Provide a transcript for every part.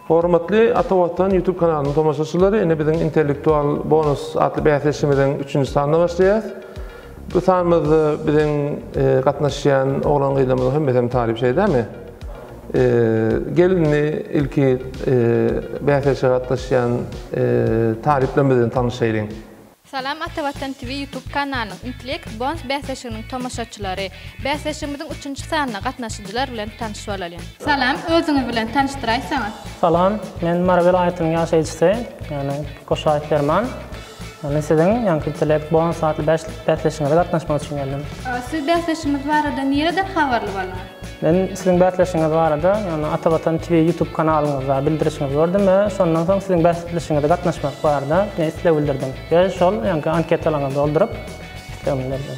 Hormatly Ata Watan YouTube kanalynyň tomaşaçylary, indi biziň Intellektual bonus atly bäsleşigimiziň üçünji sanyna başlaýarys. Bu sanymyzda biziň e, gatnaşýan oglan-gyzlarymyzyň hemmesi hem talyp şeýdämi? E, gel indi ilki e, bäsleşige gatnaşýan e, talyplarymyz bilen tanyşaýlyň. Salam Ata Watan TV YouTube kanalynyň Intellekt Bonus bäsleşiginiň tomaşaçylary! Bäsleşigimiziň üçünji sanyna gatnaşyjylar bilen tanyş bolalyň. Salam, özüňiz bilen tanyşdyraýsaňyz? Salam, men Mary welaýatynyň ýaşaýjysy, ýagny Goşaýew Perman. Men siziň ýaňky Intellekt Bonus atly bäsleşigiňize gatnaşmak üçin geldim. Siz bäsleşigimiz barada nireden habarly bolduňyz? Men siziň bäsleşigiňiz barada, ýagny Ata Watan TV YouTube kanalyňyzda bildirişiňizi gördüm we şondan soň siziň bäsleşigiňize gatnaşmak barada men isleg bildirdim we şol ýaňky anketalaryňyzy dolduryp islegimi bildirdim.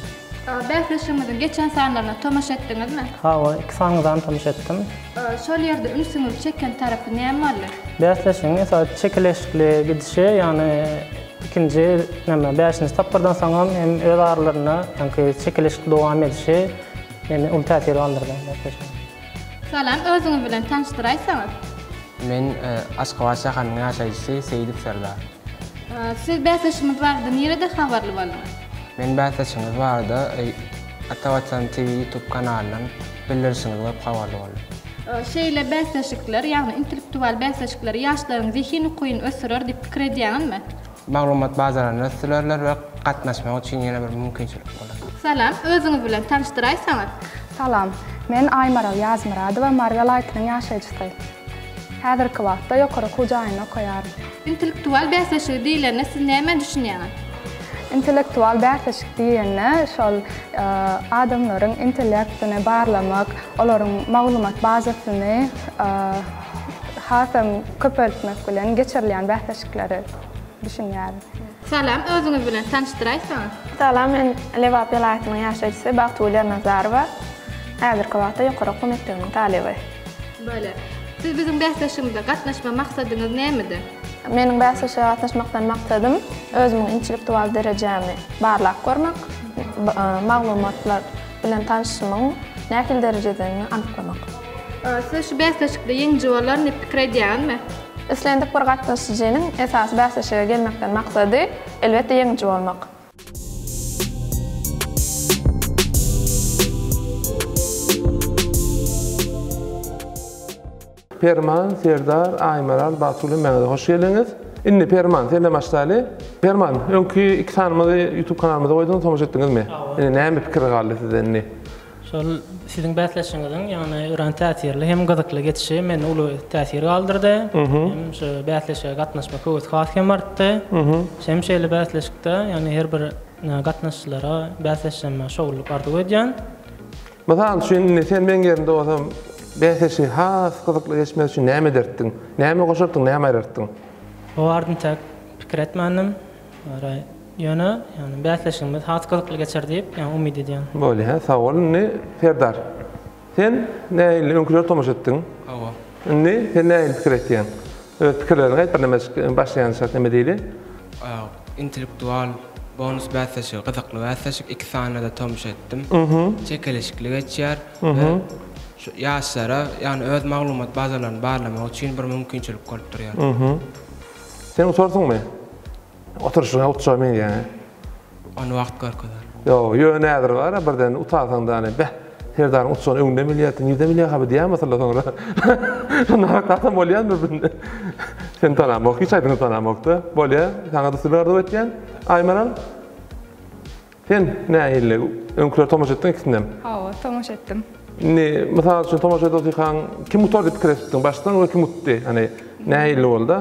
Bäsleşigimiziň geçen sanlaryna tomaşa etdiňizmi? Hawa, iki sanyňyzam tomaşa etdim. Şol ýerde ünsüňizi çeken tarapy näme boldy? Bäsleşigiň esasy çekeleşikli gidişi, ýagny ikinji, näme, bäşinji tapgyrdan soňam hem öz aralarynda ýaňky çekeleşikli dowam edişi Mende uly täsir galdyrdy bäsleşik. Salam özüňiz bilen tanyşdyraýsaňyz. Men Aşgabat şäheriniň ýaşaýjysy Seýidow Serdar. Siz bäsleşigimiz barada nirede habarly bolduňyz? Men bäsleşigiňiz barada Ata Watan TV YouTube kanalyndan bildirişiňizi görüp habarly boldum. Şeýle bäsleşikler, ýagny intellektual bäsleşikler ýaşlaryň zehin ukyny ösdürer diýip pikir edýäňizmi? Maglumat bazalaryny ösdürerler we gatnaşmak üçin ýene bir mümkinçilik bolar. Salam, özüňiz bilen tanyşdyraýsaňyz? Salam, men Aýmaral Ýazmyradowa, Mary welaýatynyň ýaşaýjysy. Häzirki wagtda ýokary okuw jaýynda okaýaryn. Intellektual bäsleşigi diýlende siz nämä düşünýäňiz? Intellektual bäsleşik diýende şol adamlaryň intellektini barlamak, olaryň maglumat bazasyny hasam köpeltmek bilen geçirilýän bäsleşiklere düşünýärin. Salam, özüňiz bilen tanyşdyraýsaňyz? Salam, men Lebap welaýatynyň ýaşaýjysy Bagtygül Ýernazarowa. Häzirki wagtda ýokary okuw mekdebiniň talyby. Bolýar. Siz biziň bäsleşigimize gatnaşma maksadyňyz nämede? Meniň bäsleşige gatnaşmakdan maksadym özümiň intellektual derejämi barlap görmek, maglumatlar bilen tanyşymyň nähili derejededigini anyklamak. Siz şu bäsleşikde ýeňiji bolaryn diýip pikir edýäňizmi? Islendik bir gatnaşyjynyň esasy bäsleşige gelmekden maksady, elbetde, ýeňiji bolmak. Perman, Serdar, Aýmaral, Batul hemmäňize hoş geldiňiz. Indi Perman, senden başlaýly. Perman, öňki iki sanymyzy YouTube kanalymyza goýduňyz, tomaşa etdiňizmi? Indi näme pikir galdy sizde indi? Şol siziň bäsleşigiňiziň, ýagny örän täsirli hem gyzykly geçişi mende uly täsir galdyrdy. Hem şu bäsleşige gatnaşmak höwesi has hem artdy. Hem şeýle bäsleşikde, ýagny her bir gatnaşyjylara bäsleşjegime şowlulyk arzuw edýän. Mysal üçin, indi sen meň ýerimde bolsam, bäsleşigi has gyzykly geçmesi üçin näme edertdiň? Näme goşartdyň, näme aýrartdyň? O barada entäk pikir etmändim. Ýöne, ýagny bäsleşigimiz has gyzykly geçer diýip, ýagny umyt edýän. Bolýa, sag bol. Indi Serdar, sen nähili öňküleri tomaşa etdiň? Hawa. Indi sen nähili pikir etýäň? Öz pikirleriňi aýt birneme başlaýançak neme diýeli? Intellektual bonus bäsleşigi gyzykly bäsleşik, iki sanyna-da tomaşa etdim. Çekeleşikli geçýär we şu ýaşlara, ýagny öz maglumat bazalaryny barlamak üçin bir mümkinçilik bolup durýar. Sen utarsyňmy? Oturyşyňa utjaga meňzeýäň. Ony wagt görkezer. Ýok, ýöne häzir bar-a birden utarsaň-da hany, beh, Serdaryň utjagyny öňünden bilýärdi, nirden bilýär haby diýýän bolsalar soňra. Şonda hakdatam bolýandyr bir. Seni tanamok, hiç aýdyňy tanamok-da. Bolýa, saňa-da üstünlik arzuw etýän. Aýmaral, sen nähili, öňküleri tomaşa etdiň ikisinem? Hawa, tomaşa etdim. Indi, mysal üçin, tomaşa edip otyrkaň, kim utar diýip pikir edipdiň başdan we kim utdy? Hany, nähili boldy?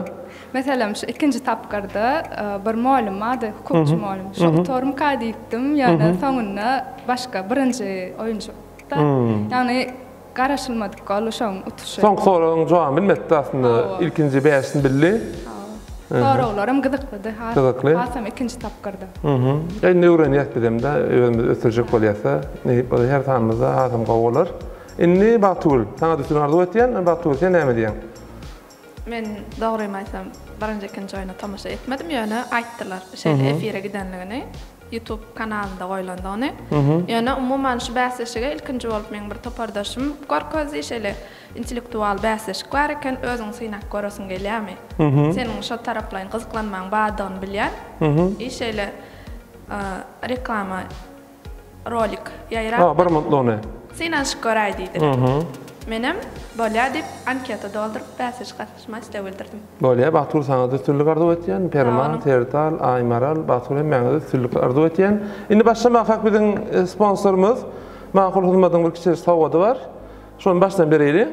Meselem, şu ikinji tapgyrda bir mugallym bardy, hukukçy mugallym. Şo gutarmyka diýipdim, ýöne soňunda başga birinji oýunçy utdy. Ýagny garaşylmadyk boldy şoň utuşy. Soňky soragyň jogabyny bilmedi-de aslynda, ilkinji bäşini bildi. Soraglaram gyzyklydy has. Gyzykly. Hasam ikinji tapgyrda. Indi öwrenýäs bizem-de, özümizi ösdürjek bolýas-da. Nesip bolsa her sanymyzda hasam gowy bolar. Indi Bagtygül, saňa-da üstünlik arzuw etýän. Bagtygül, sen näme diýýäň? Men dogrymy aýtsam birinji ikinji oýna tomaşa etmedim ýöne aýtdylar şeýle efire gidenligini. YouTube kanalynda goýlandygyny. Ýöne umuman şu bäsleşige ilkinji bolup meň bir topardaşym görkezdi, şeýle intellektual bäsleşik bar eken, özüň synap göresiň gelýärmi? Seniň şo taraplaýyn gyzyklanmaň bardygyny bilýän. I şeýle reklama rolik ýaýrapdyr. Ha, bir mutlugyny. Synanyşyp göräý diýdiler. Menem bolýa diýip anketa dolduryp bäsleşik gatnaşmaga isleg bildirdim. Bolýa Bagtygül saňada üstünlik arzuw etýän. Perman, Serdar, Aýmaral, Bagtygül hemmäňize üstünlik arzuw etýän. Indi başlamakak biziň sponsorymyz Makul Hyzmatyň bir kiçijik sowgady bar. Şony başdan bereýli.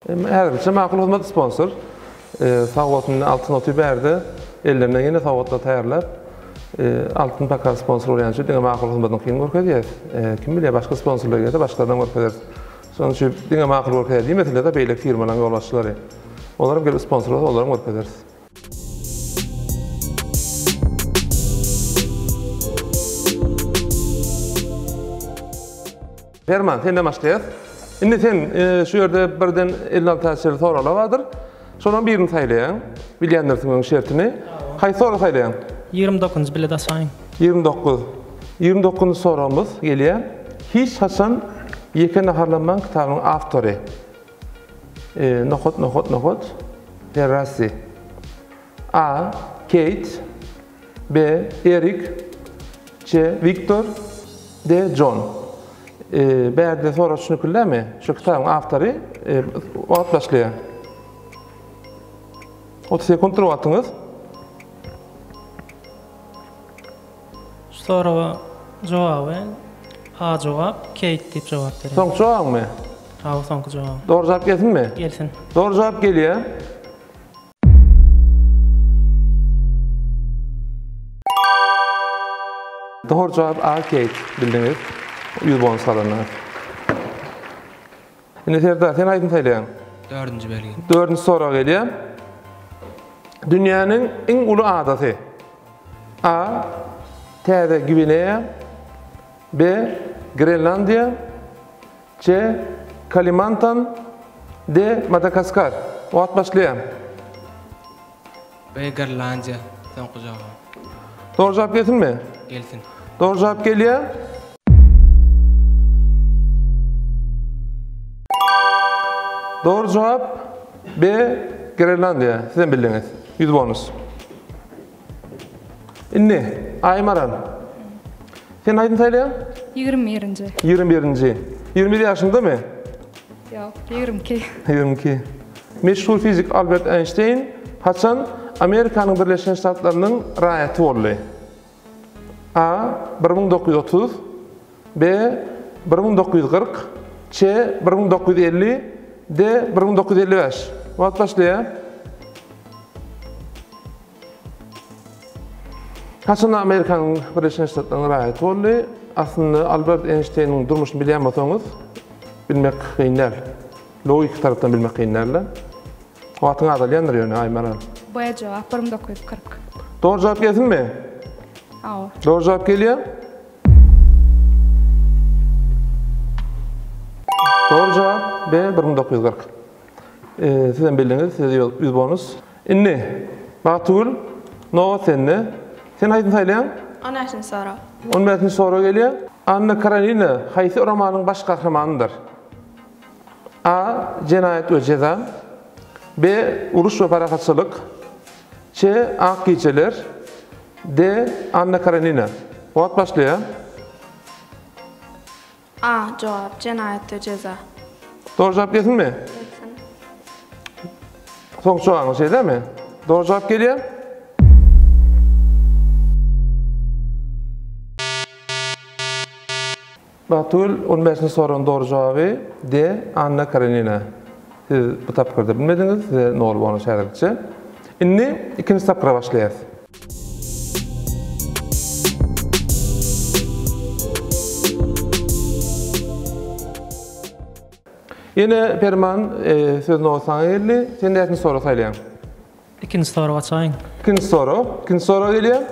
Häzirlikçe Makul Hyzmat sponsor. Sag bolsun Altyn oty bärde ellerinden ýene sowgatlar taýýarlap. Altyn paka sponsor bolýan üçin diňe Makul Hyzmatyňkyny görkezýäs. Kim bilýär başga sponsorlar gelse başgalarynam görkezeris. Şonuň üçin diňe Makul görkezýär diýmesinler-de beýleki firmalaryň ýolbaşçylary. Olaram gelip sponsor bolsa olaram görkezeris. Perman, senden başlaýas. Indi sen şu ýerde birden 56 çenli soraglar bardyr. Şolaryň birini saýlaýaň. Bilýändirsiň öň şertini. Haýsy soragy saýlaýaň? 29-njy bilet açaýyň. 29. 29-njy soragymyz gelýär. Hiç haçan ýeke naharlanmaň kitabynyň awtory. Nokat, nokat, nokat. Perrassi. A. Keýt. B. Erik. C. Wiktor. D. Jon. Bärde sorag düşüniklilämi? Şu kitabyň awtory wagt başlaýar. 30 sekuntdyr wagtyňyz. Şu soraga jogaby A jogap, Keýt diýip jogap berýän. Soňky jogabyňmy? Hawa, soňky jogabym. Dogry jogap gelsinmi? Gelsin. Dogry jogap gelýär. Dogry jogap A Keýt bildiňiz. 100 bonus gazandyňyz. Indi Serdar sen haýsyny saýlaýaň? Dördünji belgi. Dördünji sorag gelýär. Dünýäniň iň uly adasy. A. Täze Gwineýa. B. Grenlandiýa. C. Kalimantan. D. Madagaskar. Wagt başlaýar. B. Grenlandiýa. Soňky jogap. Dogry jogap gelsinmi? Gelsin. Dogry jogap gelýär. Dogry jogap B. Grenlandiýa. Sizem bildiňiz. 100 bonus. Indi Aýmaral. Sen haýsyny saýlaýaň? 21-nji. 21-nji. 21 ýaşyňdamy? Ýok, 22. 22. Meşhur fizik Albert Eýnşteýn haçan Amerikanyň Birleşen Ştatlarynyň raýaty boldy? A. 1930 B. 1940 C. 1950 D. 1955 Wagt başlaýar. Haçanda Amerikanyň Birleşen Ştatlarynyň raýaty boldy. Aslynda Albert Eýnşteýniň durmuşyny bilýän bolsaňyz, bilmek kyn däl. Logiki tarapdan bilmek kyn däl-de. Wagtyň azalýandyr ýöne, Aýmaral. B jogap 1940. Dogry jogap gelsinmi? Hawa. Dogry jogap gelýär. Dogry jogap B 1940. Sizem bildiňiz, size 100 bonus. Indi, Bagtygül, nobat sende. Sen haýsyny saýlaýaň? On bäşinji sorag. On bäşinji sorag gelýär. Anna Karenina haýsy romanyň baş gahrymanydyr? A. Jenaýat we jeza. B. Uruş we parahatçylyk. C. Ak gijeler. D. Anna Karenina. Wagt başlaýar. A. Jogap, Jenaýat we jeza. Dogry jogap gelsinmi? Gelsin. Soňky jogabyňyz şeýdemi? Dogry jogap gelýär. Bagtygül, on bäşinji soragyň dogry jogaby D. Anna Karenina. Siz bu tapgyrda bilmediňiz, size nol bonus häzirlikçe. Indi ikinji tapgyra başlaýarys. Ýene Perman e, söz nobat saňa geldi. Sen näçinji sorag saýlaýaň? Ikinji sorag açaýyň. Ikinji sorag. Ikinji sorag gelýär.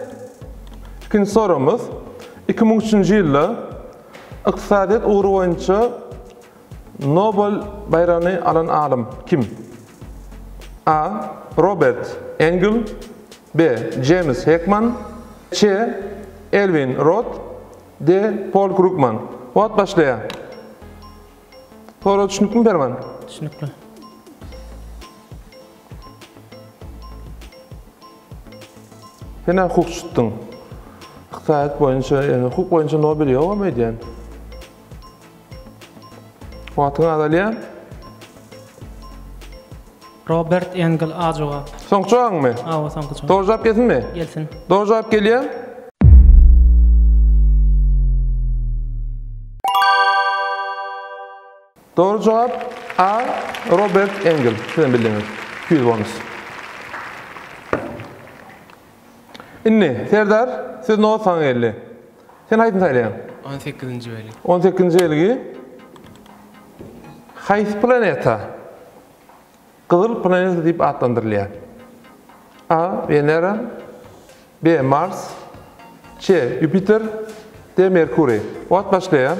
Ikinji soragymyz. 2003-nji ýylda ykdysadyýet ugry boýunça Nobel baýragyny alan alym kim? A. Robert Engel B. Jeýms Hekman C. Elwin Rot D. Pol Krukman Wagt başlaýar. Sorag düşnüklimi Perman? Düşnükli. Sen-ä hukuk çytdyň. Ykdysadyýet boýunça, ýöne hukuk boýunça Nobel ýogam öýdýän. Wagtyň azalýar. Robert Engel A jogap. Soňky jogabyňmy? Hawa, soňky jogap. Dogry jogap gelsinmi? Gelsin. Dogry jogap gelýär. Dogry jogap A. Robert Engel. Sizem bildiňiz. 200 bonus. Indi, Serdar, söz nobat saňa geldi. Sen haýsyny saýlaýaň? 18-nji belgi. 18-nji belgi. Haýsy planeta Gyzyl planeta diýip atlandyrylýar? A. Wenera B. Mars C. Ýupiter D. Merkuriý Wagt başlaýar.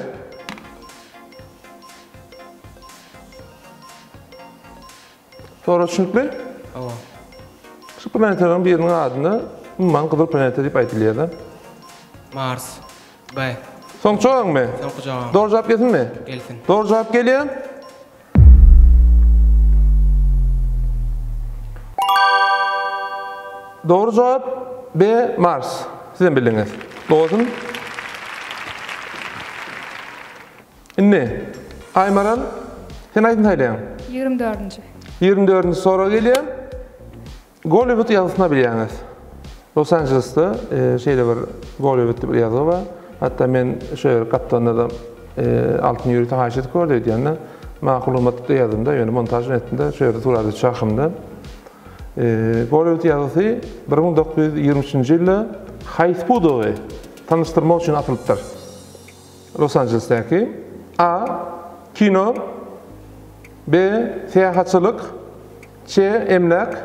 Sorag düşnükli? Hawa. Şu planetalaryň biriniň adyna umuman gyzyl planeta diýip aýdylýar-da. Mars. B. Soňky jogabyňmy? Soňky jogabym. Dogry jogap gelsinmi? Gelsin. Dogry jogap gelýär. Dogry jogap B. Mars. Sizem bildiňiz. Dogrusyny. Indi, Aýmaral, sen haýsyny saýlaýaň? 24-nji. 24-nji sorag gelýär. Golliwud ýazgysyny bilýäňiz. Los Anjelesde şeýle bir Golliwud diýip bir ýazgy bar. Hatda men şu ýer gapdalynda-da Altyn ýörite haýyş edip gördi öýdýän-de. Makulamadyk-da ýazdym-da, ýöne montaž etdim-de, şu ýerde surata çahymda. Golliwud ýazgysy 1923-nji ýylda haýsy pudagy tanyşdyrmak üçin atylypdyr? Los Anjelesdäki A. Kino B. Syýahatçylyk C. Emläk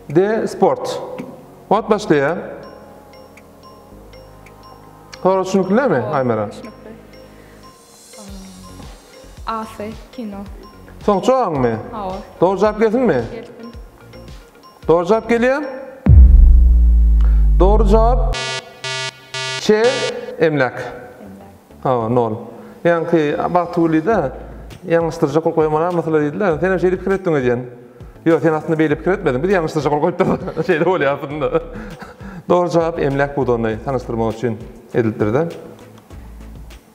D. Sport Wagt başlaýar. Sorag düşnükli dälmi, Aýmara? Düşnükli. A-sy, kino. Soňky jogabyňmy? Hawa. Dogry jogap gelsinmi? Gelsin. Dogry jogap gelýär. Dogry jogap Ç emläk. Hawa, nol. Ýaňky Bagtygülide ýalňyşdyrjak bolup goýan bolarmysylar diýdiler. Sen hem şeýle pikir etdiň öýdýän. Ýok, sen aslynda beýle pikir etmediň. Biz ýalňyşdyrjak bolup goýupdyrys. Şeýle bolýar aslynda. Dogry jogap emläk pudagyny tanyşdyrmak üçin edilipdir-de.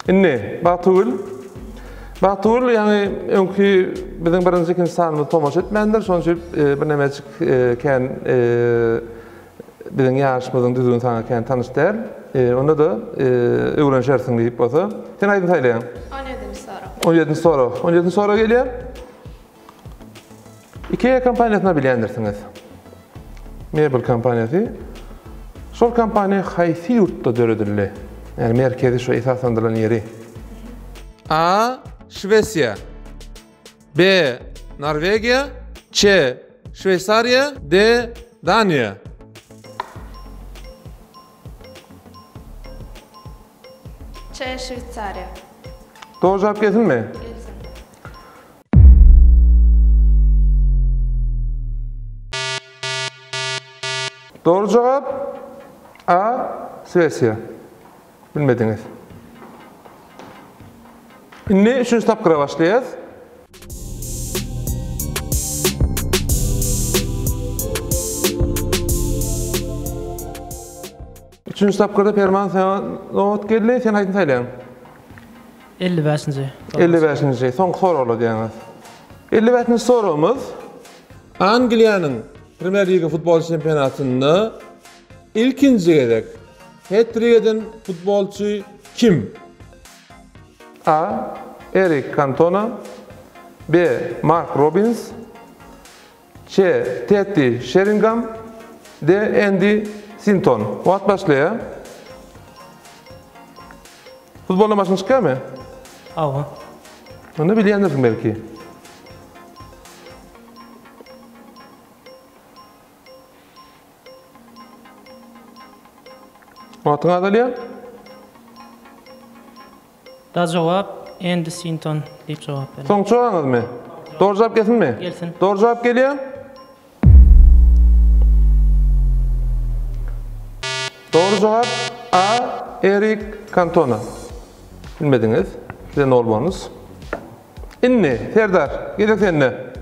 Indi Bagtygül Bagtygül ýaňy öňki biziň birinji ikinji sanymyzy tomaşa etmändir. Şonuň üçin birnemejik kän biziň ýaryşymyzyň düzgüni saňa kän tanyş däl. Onda-da öwrenişersiň diýip bolsa. Sen haýsyny saýlaýaň? 17-nji sorag. 17-nji sorag. 17-nji sorag gelýär. Ikea kompaniýasyny bilýändirsiňiz. Mebel kompaniýasy. Şol kompaniýa haýsy ýurtda döredildi? Ýagny merkezi şu esaslandyrylan ýeri. A. Şwesiýa. B. Norwegiýa. C. Şweýsariýa. D. Daniýa. C. Şweýsariýa. Dogry jogap gelsinmi? Gelsin. Dogry jogap A. Swesiýa. Bilmediňiz. Indi üçünji tapgyra başlaýas. Üçünji tapgyrda Perman saňa nobat geldi. Sen haýsyny saýlaýaň? 55-nji. 55-nji. Soňky soraglar diýýäňiz. 55-nji soragymyz Angliýanyň Premier Liga futbol çempionatynda ilkinji gezek het-trik eden futbolçy kim? A. Erik Kantona B. Mark Robins C. Teddi Şeringam D. Endi Sinton Wagt başlaýar. Futboldan başyň çykýarmy? Hawa. Onda bilýändirsiň belki. Wagtyň azalýar. Da jogap Endi Sinton diýip jogap berýän. Soňky jogabyňyzmy? Dogry jogap gelsinmi? Gelsin. Dogry jogap gelýär. Dogry jogap A. Erik Kantona. Bilmediňiz. Size nol bonus. Indi, Serdar, gezek sende.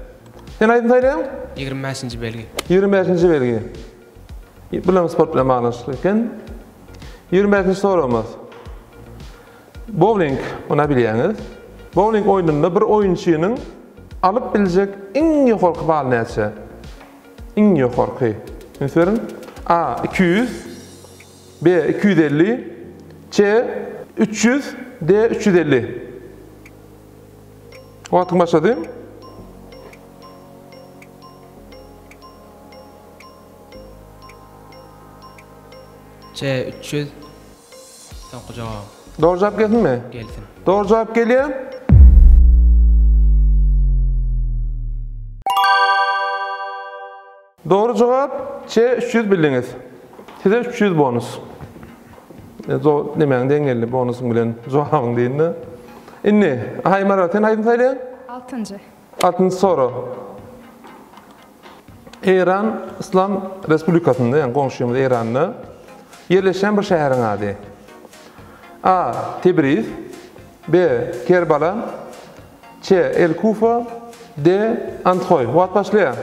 Sen aýdym saýlaýaň? 25-nji belgi. 25-nji belgi. Bulam sport bilen baglanyşykly eken. 25-nji soragymyz. Bowling, ony bilýäňiz. Bowling oýnunda bir oýunçynyň alyp biljek iň ýokarky baly näçe? Iň ýokarky. Üns beriň. A. 200 B. 250 C. 300 D. 350 Wagtyň başlady. C. 300 Soňky jogabym. Dogry jogap gelsinmi? Gelsin. Dogry jogap gelýär. Dogry jogap C 300 bildiňiz. Size 300 bonus. E, zo nemäň deň geldi bonusyň bilen jogabyň diýende. Indi Aýmara sen haýsyny saýlaýaň? Altynjy. Altynjy sorag. Eýran Yslam Respublikasynda, ýagny goňşymyz Eýranda ýerleşýän bir şäheriň ady. A. Tebriz B. Kerbala C. El-Kufa D. Andhoý. Wagt başlaýar.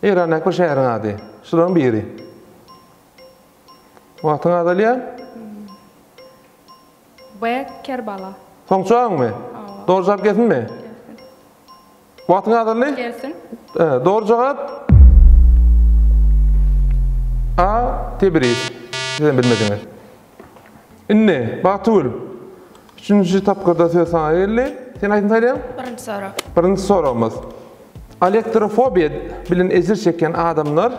Eýrandaky bir şäheriň ady. Şularyň biri. Wagtyň azalýar. B. Kerbala. Soňky jogabyňmy? Hawa. Dogry jogap gelsinmi? Gelsin. Wagtyň azaldy? Gelsin. Dogry jogap A. Tebriz. Sizem bilmediňiz. Indi, Bagtygül, üçünji tapgyrda söz saňa geldi. Sen haýsyny saýlaýaň? Birinji sorag. Birinji soragymyz. Alektrofobiýa bilen ejir çekýän adamlar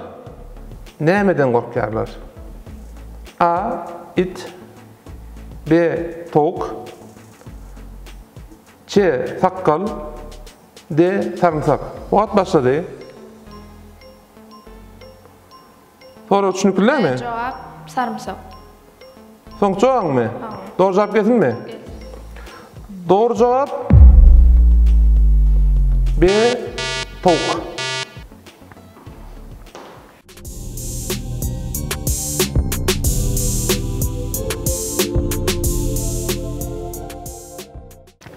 nämeden gorkýarlar? A. It B. Towuk C. Sakgal D. Sarymsak Wagt başlady. Sorag düşüniklilämi? Jogap sarymsak. Soňky jogabyňmy? Hawa. Dogry jogap gelsinmi? Gelsin. Dogry jogap B. Towuk.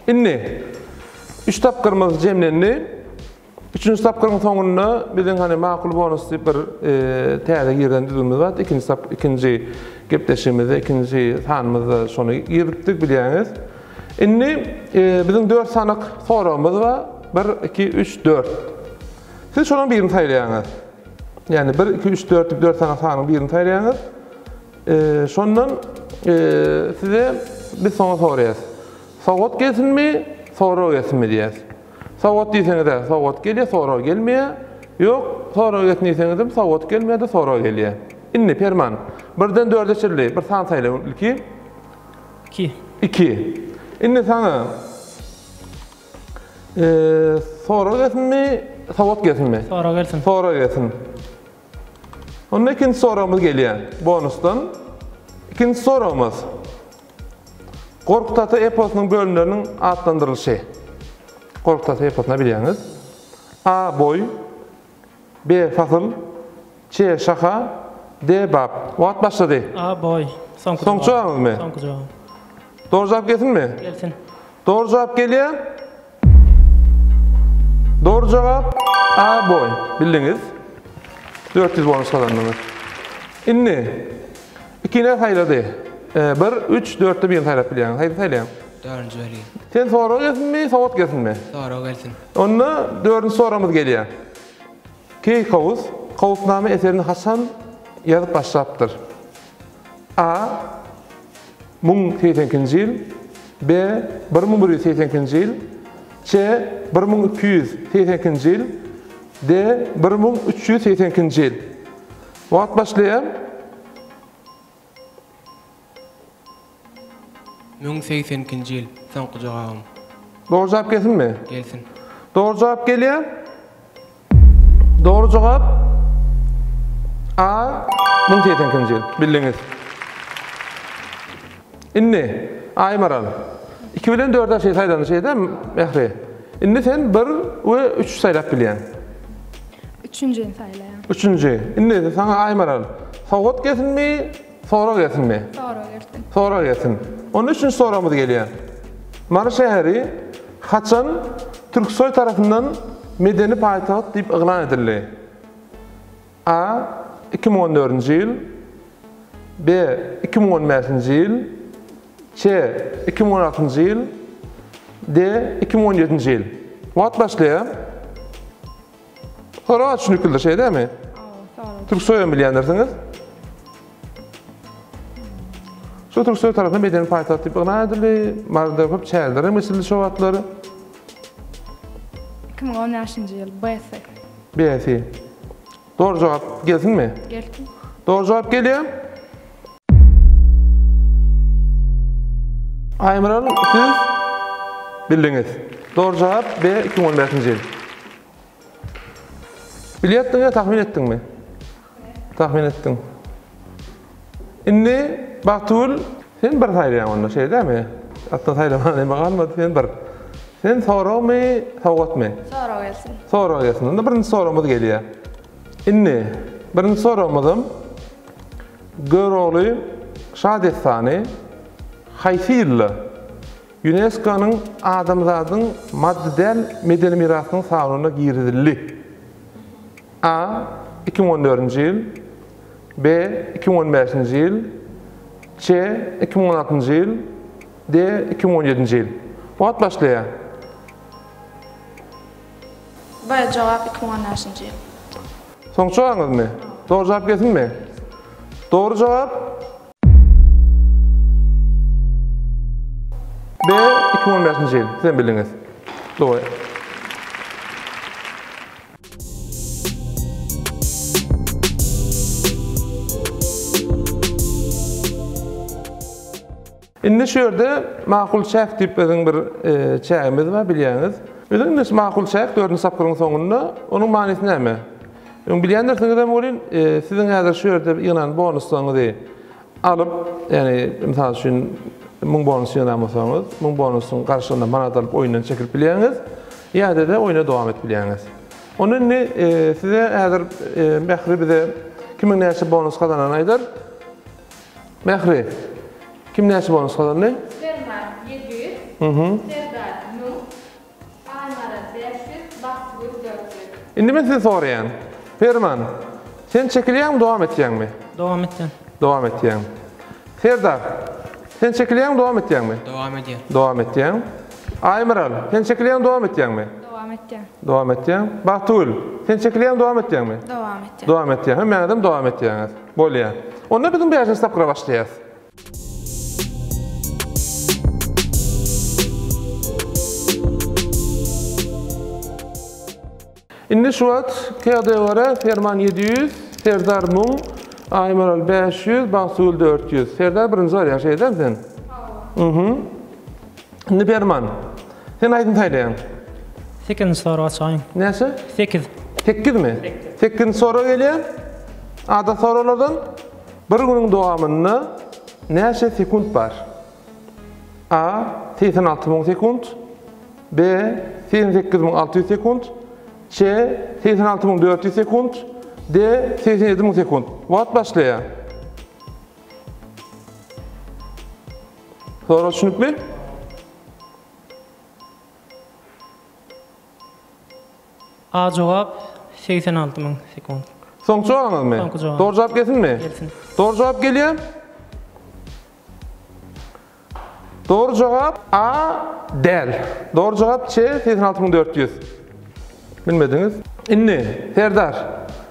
Indi üç tapgyrymyz jemlendi. Üçünji tapgyryň soňunda biziň hany makul bonus diýip bir täze giren düzgünimiz bar. Ikinji tap ikinji gepleşigimizde, ikinji sanymyzda şony girizipdik bilýäňiz. Indi biziň 4 sanyk soragymyz bar. 1 2 3 4. Siz şolaryň birini saýlaýaňyz. Ýagny 1 2 3 4 diýip 4 sany sanyň birini saýlaýaňyz. Şondan size biz soňa soraýas. Sowgat gelsinmi, sorag gelsinmi diýýäs. Sowgat diýseňiz-ä sowgat gelýär, sorag gelmeýär. Ýok, sorag gelsin diýseňizem sowgat gelmeýär-de sorag gelýär. Indi Perman, birden dörde çenli bir san saýla ilki. Iki. Iki. Indi saňa sorag gelsinmi, sowgat gelsinmi? Sorag gelsin. Sorag gelsin. Onda ikinji soragymyz gelýär bonusdan. Ikinji soragymyz. Gorkut ata eposynyň bölümleriniň atlandyrylyşy. Gorkut ata eposyny bilýäňiz. A. Boý B. Fasyl C. Şaha D. Bap. Wagt başlady. A. Boý. Soňky Soňky jogabyňyzmy? Soňky jogabym. Dogry jogap gelsinmi? Gelsin. Dogry jogap gelýär. Dogry jogap A boý. Bildiňiz. 400 bonus gazandyňyz. Indi ikini saýlady. 1, 3, 4-de birini saýlap bilýäňiz. Haýsy saýlaýaň? Dördünji belgi. Sen sorag gelsinmi, sowgat gelsinmi? Sorag gelsin. Onda dördünji soragymyz gelýär. Keý Kawus Kawusnama eserini haçan ýazyp başlapdyr? A. 1082-nji ýyl, B. 1182-nji ýyl, C. 1282-nji ýyl, D. 1382-nji ýyl. Wagt başlaýar. 1082-nji ýyl, soňky jogabym. Dogry jogap gelsinmi? Gelsin. Dogry jogap gelýär. Dogry jogap. A. 1082-nji ýyl. Bildiňiz. Indi, Aýmaral, 2 bilen 4 şeý saýlandy şeýdä, Mähri. Indi sen 1 we 3 saýlap bilýäň. Üçünjini saýlaýan. Üçünji. Indi saňa Aýmaral, sowgat gelsinmi, sorag gelsinmi? Sorag gelsin. Sorag gelsin. Onda üçünji soragymyz gelýär. Mary şäheri haçan Türksoý tarapyndan medeni paýtagt diýip yglan edildi? A. 2014-nji ýyl B. 2015-nji ýyl C. 2016-njy ýyl D. 2017-nji ýyl Wagt başlaýar. Sorag düşüniklidir, şeýle dälmi? Türksoýam bilýändirsiňiz. Şu Türksoý tarapyndan medeni paýtagt diýip yglan edildi. Maryda köp çäreler hem geçirildi şo wagtlar. 2015-nji ýyl, B-si. B-si. Dogry jogap gelsinmi? Gelsin. Dogry jogap gelýär. Aýmyral siz bildiňiz. Dogry jogap B 2015-nji ýyl. Bilýärdiň ýa tahmyn etdiňmi? Tahmyn etdiň. Indi Bagtygül sen bir saýlaýaň onda şeýle dälmi? Atda saýlaman neme galmady sen bir. Sen soragmy, sowgatmy? Sorag gelsin. Sorag gelsin. Onda birinji soragymyz gelýär. Indi birinji soragymyzam Görogly şa dessany haýsy ýylda UNESCO-nyň adamzadyň maddy däl medeni mirasynyň sanawyna girizildi? A. 2014-nji ýyl B. 2015-nji ýyl C. 2016-njy ýyl D. 2017-nji ýyl Wagt başlaýar. B. Jogap 2015-nji ýyl. Soňky jogabyňyzmy? Dogry jogap gelsinmi? Dogry jogap B. 2015-nji ýyl. Sizem bildiňiz. Dogry. Indi şu ýerde makul çäk diýip biziň bir çägimiz bar, bilýäňiz. Biziň indi şu makul çäk dördünji tapgyryň soňunda, onuň manysy näme? Öň bilýändirsiňizem welin, siziň häzir şu ýerde ýygnan bonuslaryňyzy alyp, ýagny mysal üçin 1000 bonus ýygnan bolsaňyz, 1000 bonusyň garşylygynda manat alyp oýundan çekilip bilýäňiz, ýa-da-da oýna dowam edip bilýäňiz. Onda indi size häzir Mähri bize kimiň näçe bonus gazananyny aýdar. Mähri, kim näçe bonus gazandy? Perman, 700, Serdar, 1000, Aýmaral, 500, Bagtygül, 400. Indi men sizi soraýan. Perman, sen çekilýäňmi, dowam etýäňmi? Dowam etýän. Dowam etýäň. Serdar, sen çekilýäňmi, dowam etýäňmi? Dowam edýän. Dowam etýäň. Aýmaral, sen çekilýäňmi, dowam etýäňmi? Dowam etýän. Dowam etýäň. Bagtygül, sen çekilýäňmi, dowam etýäňmi? Dowam etýän. Dowam etýäň. Hemmäňizem dowam etýäňiz. Bolýar. Onda biziň bäşinji tapgyra başlaýas. Indi şu wagt ýagdaýa görä Perman 700, Serdar 1000, Aýmaral 500, Bagtygül 400. Serdar birinji barýar, şeýdämi sen? Hawa. Mhm. Indi Perman, sen aýdym saýlaýaň. Sekizinji soraga çykaýyn. Näçe? Sekiz. Sekizmi? Sekizinji sorag gelýär. Adat soraglardan bir günüň dowamynda näçe sekunt bar? A. 86 müň sekunt B. 88600 sekunt C. 86400 sekunt D. 87000 sekunt Wagt başlaýar. Sorag düşünikli? A jogap 86 müň sekunt. Soňky jogabyňyzmy? Soňky jogap. Dogry jogap gelsinmi? Gelsin. Dogry jogap gelýär. Dogry jogap A däl. Dogry jogap C 86400. Bilmediňiz. Indi Serdar,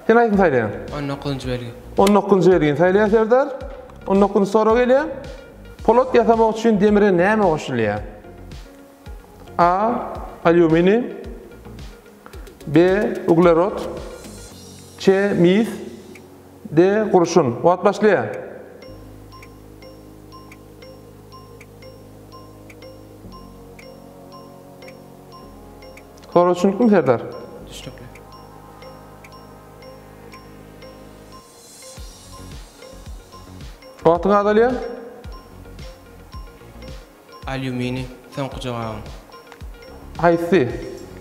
sen haýsyny saýlaýaň? 19-njy belgi. 19-njy belgini saýlaýar Serdar. 19-njy sorag gelýär. Polat ýasamak üçin demire näme goşulýar? A. Alýuminiý B. Uglerod C. Mis D. Gurşun Wagt başlaýar. Sorag düşüniklimi Serdar? Düşnükli. Wagtyň azalýar. Alýuminiý, soňky jogabym. Haýsy?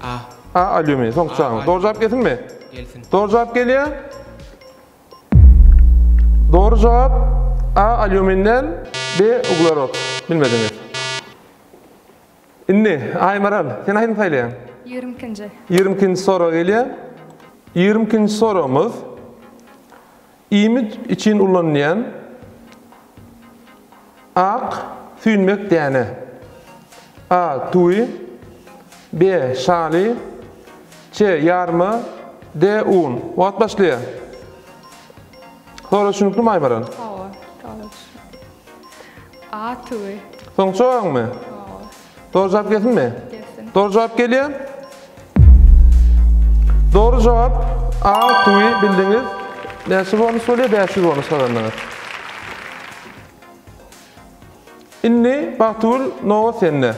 A. A, alýuminiý, soňky jogabym. Dogry jogap gelsinmi? Gelsin. Dogry jogap gelýär. Dogry jogap A, alýumin däl, B, uglerod. Bilmediňiz. Indi, Aýmaral, sen haýsyny saýlaýaň? Ýigrimi ikinji. Ýigrimi ikinji sorag gelýär. Ýigrimi ikinji soragymyz Iýmit üçin ulanylýan ak süýnmek däne. A. Tüwi B. Şaly C. Ýarma D. Un Wagt başlaýar. Sorag düşüniklimi Aýmaral? Hawa, sorag düşünikli. A. Tüwi. Soňky jogabyňmy? Hawa. Dogry jogap gelsinmi? Gelsin. Dogry jogap gelýär. Dogry jogap A tüwi bildiňiz. Näçe bonus bolýar? 500 bonus gazandyňyz. Indi Bagtygül nobat sende.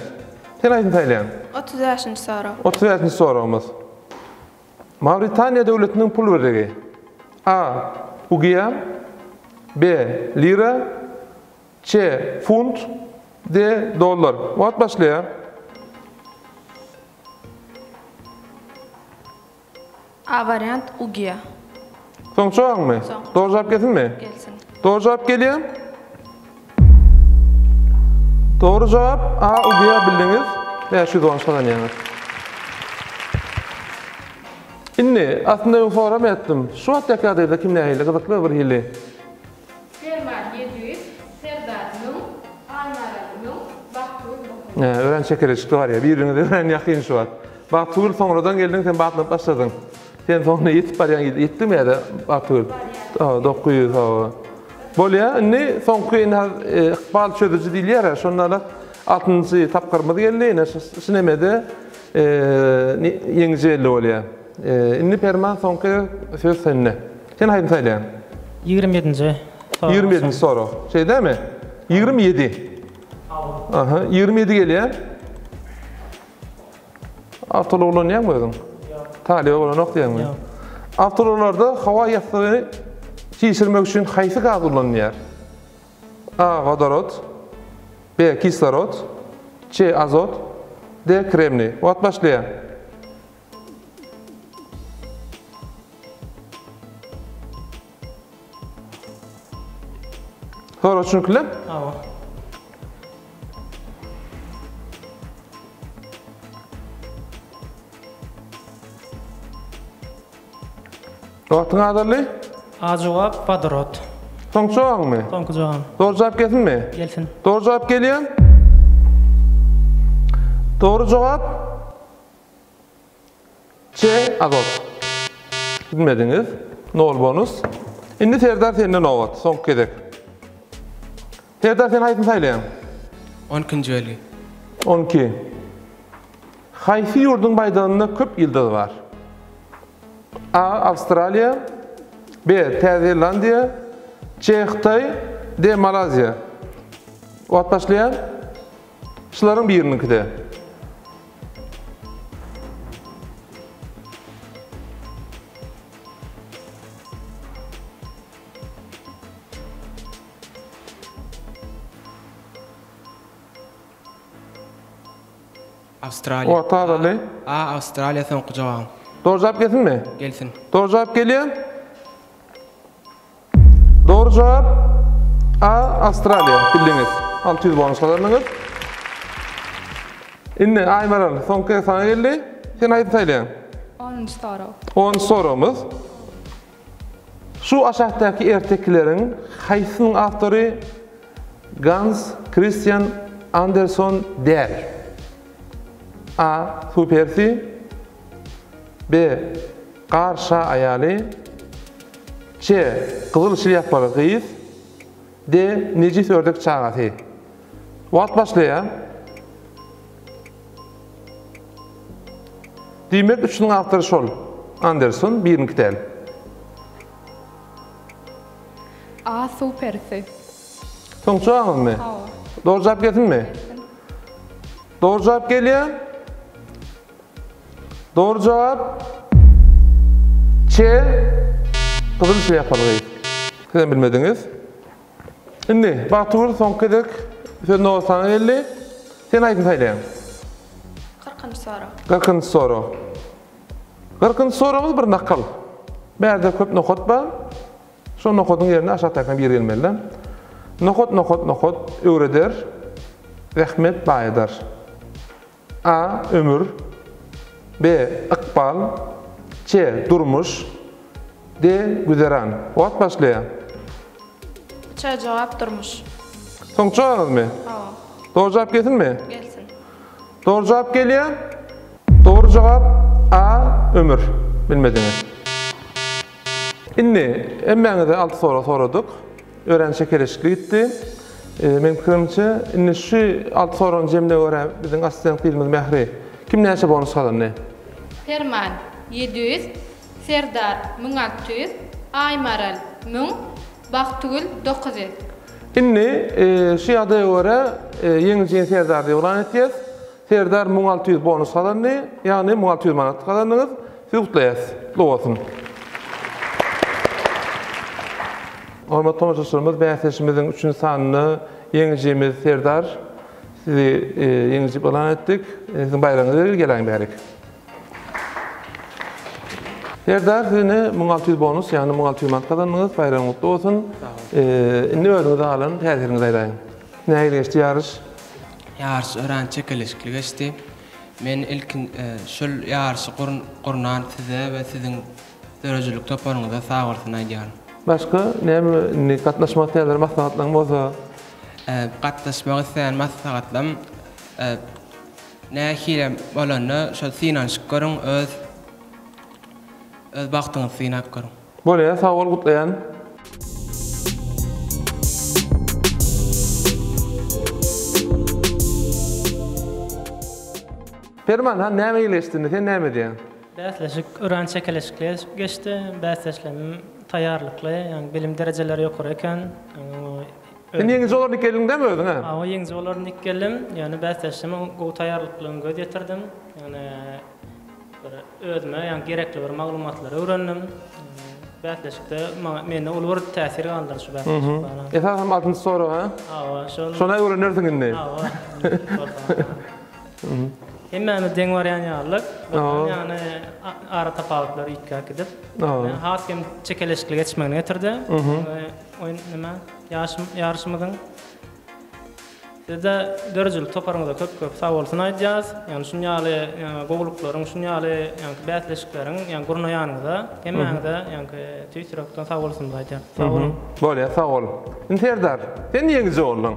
Sen haýsyny saýlaýaň? 35-nji sorag. 35-nji soragymyz. Mawritaniýa döwletiniň pul birligi. A. Ugiýa B. Lira C. Funt D. Dollar. Wagt başlaýar. A wariant Ugiýa. Soňky jogabyňmy? Soňky. Dogry jogap gelsinmi? Gelsin. Dogry jogap gelýär. Dogry jogap A. Ugiýa bildiňiz. 500 bonus gazanýaňyz. Indi aslynda öň soramayatdym. Şu wagtdaky ýagdaýda kim nähili gyzykly bir hili? Perman 700, Serdar 1000, Aýmaral 1000, Bagtygül 900. Hä, örän çekeleşikli barýar. Biriňiz örän ýakyn şu wagt. Bagtygül soňradan geldiň, sen batlanyp başladyň. Sen soňuna ýetip barýaň, ýetdiňmi ýa-da Bagtygül? Barýan. 900 hawa. Bolýar, indi soňky indi ykbal çözüji diýilýär-ä, şonda altynjy tapgyrymyz geldi. Ine şu nemede ýeňiji belli bolýar. Indi Perman soňky söz sende. Sen haýsyny saýlaýaň? 27-nji sorag. 27-nji sorag. Şeý dälmi? 27. Aha, 27 gelýär. Awtoulag ulanýaňmy özüň? Ýok. Talyba bolanok diýýäňmi? Ýok. Awtoulaglarda howa ýassygy çişirmek üçin haýsy gaz ulanylýar? A. Wodorod B. Kislorod C. Azot D. Kremniý. Wagt başlaýar. Sorag düşünikli? Hawa. Wagtyň azaldy. A jogap wodorod. Soňky jogabyňmy? Soňky jogabym. Dogry jogap gelsinmi? Gelsin. Dogry jogap gelýär. Dogry jogap C azot. Bilmediňiz. Nol bonus. Indi Serdar sende nobat. Soňky gezek. Serdar sen haýsyny saýlaýaň? 12-nji belgi. 12. Haýsy ýurduň baýdagynda köp ýyldyz bar? A. Awstraliýa B. Täze Zelandiýa C. Hytaý D. Malaziýa Wagt başlaýar. Şularyň biriniňkide. Awstraliýa. Wagty azaldy. A. Awstraliýa soňky jogabym. Dogry jogap gelsinmi? Gelsin. Dogry jogap gelýär. Dogry jogap A. Awstraliýa. Bildiňiz. 600 bonus gazandyňyz. Indi Aýmaral, soňky gezek saňa geldi. Sen haýsy saýlaýaň? Onunjy sorag. Onunjy soragymyz. Şu aşakdaky ertekileriň haýsysynyň awtory Gans Kristian Anderson däl? A. Suw perisi B. Gar şa aýaly C. Gyzyl şlýapaly gyz D. Nejis ördek çagasy Wagt başlaýar. Diýmek, üçüniň awtory şol. Anderson, biriniňki däl. A. Suw perisi. Soňky jogabyňyzmy? Hawa. Dogry jogap gelsinmi? Gelsin. Dogry jogap gelýär. Dogry jogap C. Gyzyl şlýapaly gyz. Sizem bilmediňiz. Indi Bagtygül soňky gezek söz nobaty saňa geldi. Sen haýsyny saýlaýaň? Kyrkynjy sorag. Kyrkynjy sorag. Kyrkynjy soragymyz bir nakyl. Bärde köp nokat bar. Şo nokadyň ýerine aşakdakyna bir gelmeli. Nokat nokat nokat öwreder, zähmet baýadar. A. Ömür. B. Ykbal. C. Durmuş. D. Güzeran. Wagt başlaýar. C. Jogap durmuş. Soňky jogabyňyzmy? Hawa. Dogry jogap gelsinmi? Gelsin. Dogry jogap gelýär. Dogry jogap A. Ömür. Bilmediňiz. Indi hemmäňize alty sorag soradyk. Örän çekeleşikli gitdi. Meň pikirimçe, indi şu alty soragyň jemine görä biziň assistent gyzymyz Mähri kim näçe bonus gazandy? Perman, 700, Serdar, 1600, Aýmaral, 1000, Bagtygül, 900. Indi şu ýagdaýa görä ýeňijini Serdar diýip yglan etýäs. Serdar 1600 bonus gazandy, ýagny 1600 manat gazandyňyz. Sizi gutlaýas. Gutly bolsun. Hormatly tomaşaçylarymyz, bäsleşigimiziň üçünji sanynda ýeňijimiz Serdar. Sizi ýeňiji diýip yglan etdik. Siziň baýragyňyzy bereli, geläýiň bärik. Serdar, siz ine 1600 bonus, ýagny 1600 manat gazandyňyz. Baýragyň gutly bolsun. Indi özüňize galan täsiriňizi aýdaýyň. Nähili geçdi ýaryş? Ýaryş örän çekeleşikli geçdi. Men ilkin şul ýaryşy gurnan size we siziň döredijilik toparyňyza sagbolsun aýdýaryn. Başga näme indi gatnaşmak isleýänlere maslahatlaryň bolsa? Gatnaşmak isleýän maslahatlarym nähilem bolanda şol synanyşyp görüň öz öz bagtyňyzy synap görüň. Bolýa sag bol gutlaýan. Perman han näme ýyl geçdi indi sen näme edýäň? Bäsleşik örän çekeleşikli geçdi. Bäsdeşlerim taýýarlykly, ýagny bilim derejeleri ýokary eken. Sen ýeňiji bolaryn diýip geldiň dämi özüň hä? Hawa ýeňiji bolaryn diýip geldim. Ýöne bäsdeşleriň gowy taýýarlyklygyna göz ýetirdim. Ýagny Bir özüme ýagny gerekli bir maglumatlary öwrendim. Bäsleşikde maňa mende uly bir täsir galdyrdy şu bäsleşik bana. Esasam altynjy sorag ha? Hawa, şol. Şony öwrenersiň indi. Hawa. Hemmämiz deň barýan ýalyk. Ýagny ara tapawutlar üýtgäp gidip, has hem çekeleşikli geçmegine getirdi. Oýun nime? Ýaryşymyzyň. Size-de döredijilik toparyňyza köp köp sagbolsun aýdýas. Ýagny şun ýaly gowulyklaryň, şun ýaly ýaňky bäsleşikleriň ýagny gurnaýanyňyza hemmäňize ýaňky tüýs ýürekden sagbolsunymyzy aýdýas. Sag boluň. Bolýa sag bol. Indi Serdar, sen ýeňiji bolduň.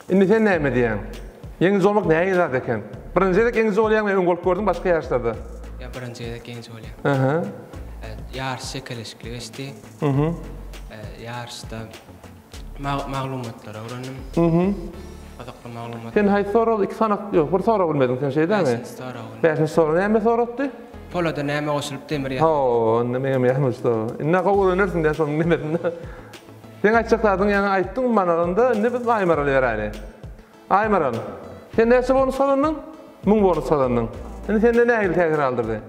Indi sen näme diýýäň? Ýeňiji bolmak nähili zat eken? Birinji gezek ýeňiji bolýaňmy öň bolup gördüň başga ýaryşlarda? Ýa birinji gezek ýeňiji bolýan. Aha. Ýaryş çekeleşikli geçdi. Ýaryşda Maglumatlary öwrendim. Gyzykly maglumat. Sen haýsy sorag iki sany ýok bir sorag bilmediň sen şeýdämi? Bäşinji sorag. Bäşinji sorag näme soratdy? Polada näme goşulyp demir ýasalýar? Hawa, onda meňem ýalňyş sorag. Indi gowy öwrenersiň diýen şonuň nemesinde. Seň aýtjak zadyň ýaňy aýtdyň manalynda indi biz Aýmaraly beräýli. Aýmaral, sen näçe bonus gazandyň? 1000 bonus gazandyň. Indi sende nähili täsir galdyrdy?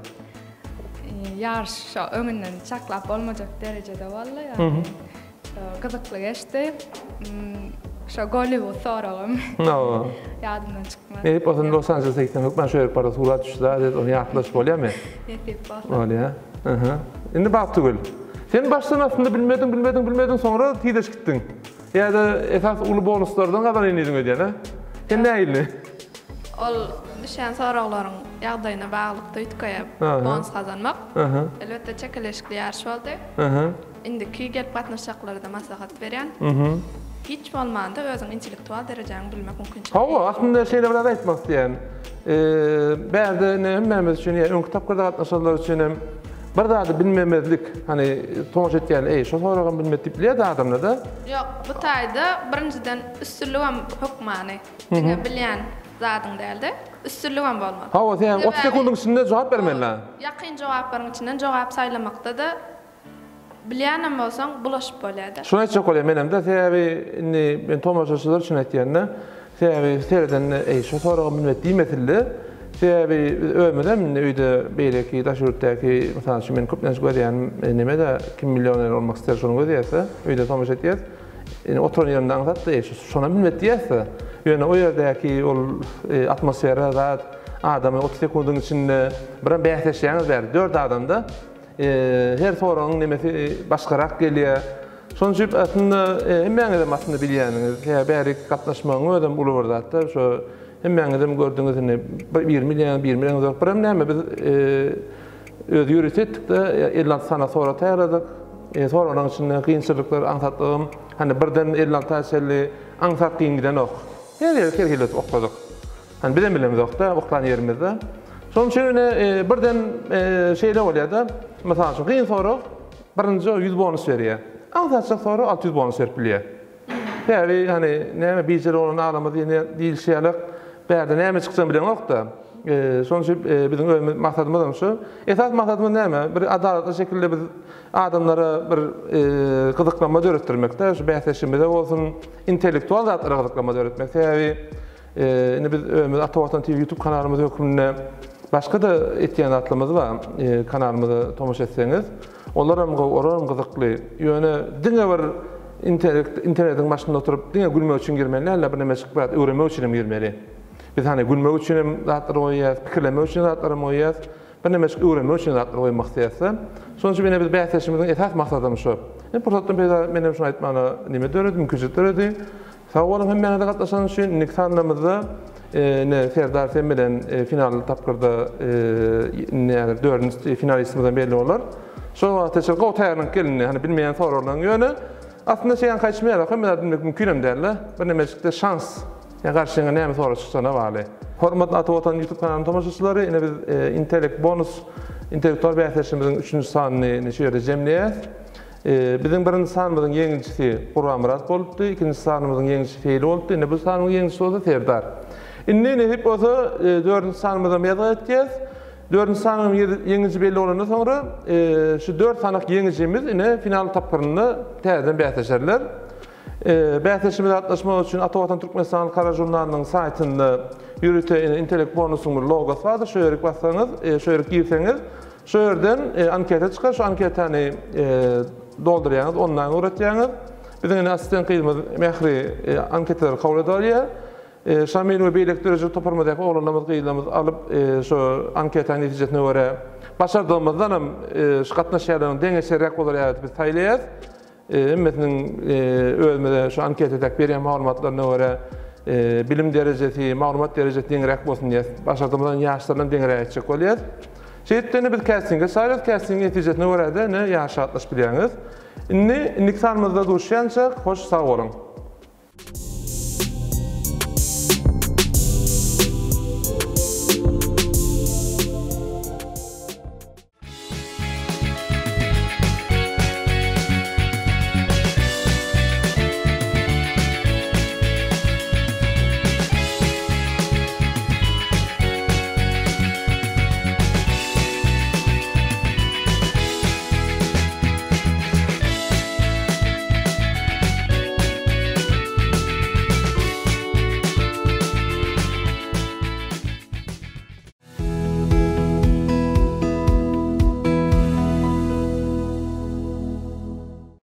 Ýaryş şo öňünden çaklap bolmajak derejede boldy. Ýagny gyzykly geçdi. Şo Golliwud soragym ýadymdan çykmaz. Nesip bolsa Los Anjelese gitsem hökman şu ýerik barada surat düşse zat ony ýatlaş bolýamy? Nesip bolsa. Bolýa. Aha. Indi Bagtygül. Sen başdan aslynda bilmediň, bilmediň, bilmediň, soňra tizleşip gitdiň. Ýa-da esas uly bonuslardan gazanaýyn diýdiň öýdýän, a? Sen nähili? Ol düşýän soraglaryň ýagdaýyna baglylykda üýtgeýär bonus gazanmak. Elbetde çekeleşikli ýaryş boldy. Indiki gelip gatnaşjaklara-da maslahat berýän. Hiç bolmanda özüň intellektual derejäňi bilmek mümkinçiligi. Hawa, aslynda şeýle bir zat aýtmak isleýän. Bärde indi hemmämiz üçin ýa öňki tapgyrda gatnaşanlar üçin hem bir zady bilmemezlik, hany tomaşa etýän, eý, şo soragam bilmedi diýip bilýär-de adamlar-da. Ýok, bu taýda birinjiden üstünligem hökmany. Diňe bilýän zadyň däl-de, üstünligem bolmaly. Hawa, sen 30 sekundyň içinde jogap bermeli. Ýakyn jogaplaryň içinden jogap saýlamakda-da Bilýänem bolsaň bulaşyp bolýada. Şuny aýtjak bolýan menemde sebäbi indi men tomaşaçylar üçin aýtýanda sebäbi seredende eý şu soraga bilmedi diýmesinler sebäbi biz özümizem indi öýde beýleki daş ýurtdaky mysal üçin men köplenç görýänim nemede kim millioner bolmak ister şony gözýäsde öýde tomaşa etýäs. Indi oturan ýerinde aňsat-da, eý, şonam bilmedi diýýäs-de. Ýöne o ýerdäki ol atmosfera zat, adamy 30 sekundyň içinde birem bäsleşýäňiz bäri, dört adamda her soragyň nemesi başgarak gelýär. Şonuň üçin aslynda hemmäňizem aslynda bilýäniňiz, hä bärik gatnaşmagyň özem uly bir zat-da. Şo hemmäňizem gördüňiz indi bir birini bilýäňiz, birini bileňizok. Birem näme biz Öz ýörite etdik-de, 56 sany sorag taýýarladyk. Soraglaryň içinde kynçylyklar, aňsatlygam, hany birden 56 a çenli aňsat kyn gidenok. Her ýeri her hili edip okladyk. Hany bizem bilemizok-da, oklan ýerimizde. Şonuň üçin ine birden şeýle bolýar-da, mysal üçin kyn sorag birinji 100 bonus berýär. Aňsatjak sorag 600 bonus berip bilýär. Sebäbi hany näme bijeli bolan adama diýilişi ýaly bärde näme çykjagyny bileňok-da. Şonuň üçin biziň özümiz maksadymyzam şu. Esasy maksadymyz näme? Bir adalatly şekilde biz adamlara bir gyzyklanma döretdirmekde, şu bäsleşigimize bolsun, intellektual zatlara gyzyklanma döretmek. Sebäbi Indi biz özümiz Ata Watan TV YouTube kanalymyz hökmünde başga-da etýän zatlarymyz bar. Kanalymyza tomaşa etseňiz, olaram gowy, olaram gyzykly. Ýöne diňe bir intellekt, internetiň başynda oturyp diňe gülmek üçin girmeli däl-de, birneme çykyp zat öwrenmek üçin hem girmeli. Biz hany gülmek üçin hem zatlar goýýas, pikirlenmek üçin zatlar hem goýýas. Birneme öwrenmek üçin zatlar goýmak isleýäs-de. Şonuň üçin ine biz bäsleşigimiziň esasy maksadam şu. Indi pursatdan peýdalanyp men hem şuny aýtmaga neme döredi, mümkinçilik döredi. Sag boluň hemmäňize gatnaşanyňyz üçin. Indiki sanlarymyzda ine Serdar sen bilen final tapgyrda indi häzir dördünji finalistimizem belli bolar. Şol wagta çenli gowy taýýarlanyp gel indi. Hany bilmeýän soraglaryň ýöne aslynda şeýan gaýtşmaýar. Hemme zady bilmek mümkinem däl-de. Birnemejikde şans. Ýa garşyňa näme sorag çykjagyna bagly. Hormatly Ata Watan YouTube kanalynyň tomaşaçylary, ine biz Intellekt bonus intellektual bäsleşigimiziň üçünji sanyny ine şu ýerde jemleýäs. Biziň birinji sanymyzyň ýeňijisi Gurbanmyrat bolupdy, ikinji sanymyzyň ýeňijisi Seýli bolupdy, indi bu sanymyzyň ýeňijisi bolsa Serdar. Indi nesip bolsa dördünji sanymyzam ýazgy etýäs. Dördünji sanyň ýeňiji belli bolandan soňra şu dört sanak ýeňijimiz ine final tapgyrynda täzeden bäsleşerler. Bäsleşigimize gatnaşmak üçin Ata Watan Türkmenistan Halkara žurnalynyň saýtynda ýörite ine Intellekt bonusyň bir logosy bardyr, şo ýerik bassaňyz, şo ýerik girseňiz, Şu ýerden anketa çykar, şu anketany doldurýaňyz, onlaýn ugratýaňyz. Biziň ine assistent gyzymyz Mähri anketalary kabul edip alýar. Şamil we beýleki döredijilik toparymyzdaky oglanlarymyz, gyzlarymyz alyp, şu anketanyň netijesine görä başardygymyzdan hem şu gatnaşýanlaryň deňeçerräk bolar ýaly edip biz saýlaýarys. Hemmesiniň özümize şu anketadäki berýän maglumatlaryna görä bilim derejesi, maglumat derejesi deňräk bolsun diýýäs. Başardygymyzdan ýaşlarynam deňräk etjek bolýas. Şeýdip indi biz kastinge çagyrýas. Kastingiň netijesine görä-de ine ýaşa gatnaşyp bilýäňiz. Indi indiki sanymyzda duşýançak hoş sag boluň.